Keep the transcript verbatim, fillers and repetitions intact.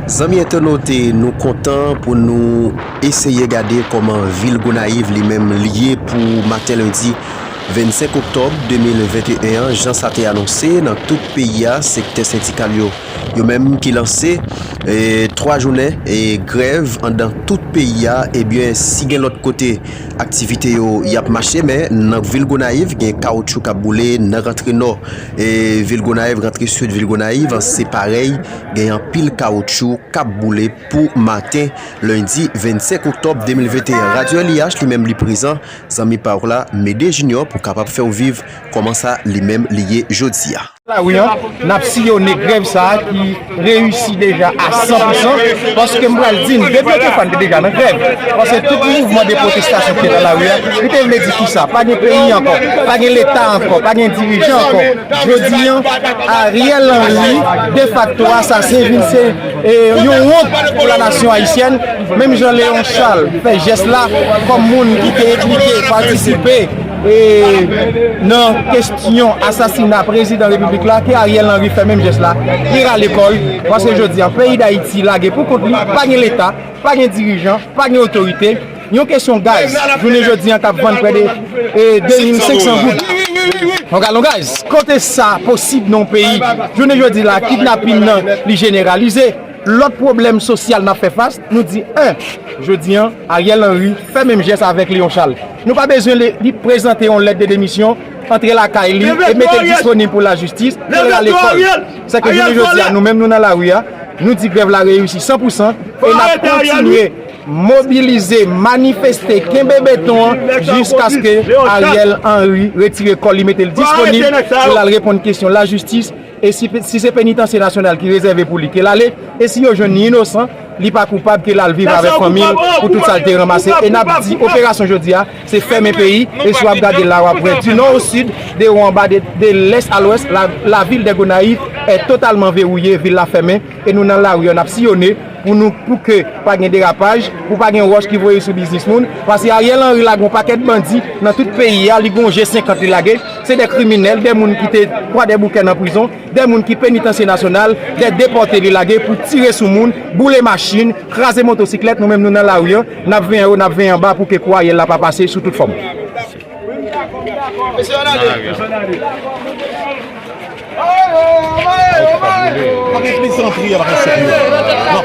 Zanmi entènot, nou kontan pou nou eseye gade kòman vil Gonayiv li menm li ye pou maten lendi vennsenk oktòb de mil venteyen an, jan sa te anonse nan tout peyi a, sektè sendikal yo, yo menm ki lanse, e, twa jounen, e, grèv anndan tout peyi a. Ebyen, si gen lòt kote aktivite yo y ap mache, men nan vil Gonayiv, gen kawoutchou k ap boule nan rantre nò, e, vil Gonayiv, rantre sid vil Gonayiv, se parèy, gen anpil kawoutchou k ap boule pou maten lendi vennsenk oktòb de mil venteyen. Radyo L I H li menm li prezan, zanmi pa w la, Mede Junior, pou kapab fè w viv kòman sa li menm li ye jodi a. Lari an, n ap siyone grèv sa a ki reyisi deja a san pou san, paske m pral di n, depi otrefwa n te deja nan grèv, paske tout mouvman de pwotestasyon ki te nan lari a, li te vle di kisa? Pa gen peyi ankò, pa gen Leta ankò, pa gen dirijan ankò. Jodi an, Ariel Henry, defakto asasen, vin se, e, yon wont pou lanasyon ayisyèn. Menm jan Léon Charles fè jès la, kòm moun ki te enplike, patisipe, e, nan kesyon asasina prezidan repiblik la, ke Ariel Henry fè menm jès la, li rale kò l, paske jodi an, peyi Dayiti lage pou kont li, pa gen Leta, pa gen dirijan, pa gen otorite. Yon kesyon gaz, jounen jodi an k ap vann prè de, e, de mil senk san goud. Yon galon gaz, kote sa posib nan yon peyi? Jounen jodi la, kidnapin nan, li jeneralize. Lòt pwoblèm sosyal n ap fè fas, nou di, en, jodi an, Ariel Henry fè menm jès avèk Léon Charles. Nou pa bezwen li, li prezante yon lèt de demisyon, antre lakay li e mete l disponib pou lajistis, ke l rale kò l. Sèke jounen jodi a, nou menm nou nan lari a, nou di grèv la reyisi san pou san e n ap kontinye mobilize, manifeste, kenbe beton an jiskaske Ariel Henry retire kò l, li mete l disponib pou l al reponn kesyon lajistis. E si, si se penitansye nasyonal ki rezève pou li, ke l ale. E si yo jwenn li inosan, li pa koupab, ke l al viv avèk fanmi l pou tout sa l te ranmase. E n ap di, operasyon jodi a, se fèmen peyi. E si w ap gade la, w ap wè di nò o sid, de wo anba, de, de lès a lwès, la, la ville de Gonayiv est totalement verrouillée, vil la fèmen. E nou nan lari an, n ap siyone pou nou, pou ke pa gen derapaj, pou pa gen wòch ki voye sou biznis moun. Paske Ariel Henry lage yon pakèt bandi nan tout peyi a, li gon G senkant li lage. Se de kriminèl, de moun ki te Kwadèboukè nan prizon, de moun ki penitansye nasyonal, de depòte li lage pou tire sou moun, boule machin, kraze motosiklèt. Nou menm nou nan lari an, n ap venyen wo, n ap venyen anba pou ke kou Ariel la pa pase sou tout fòm. Mesye, ann ale. Pa gen plis antre, pa gen serye. Non.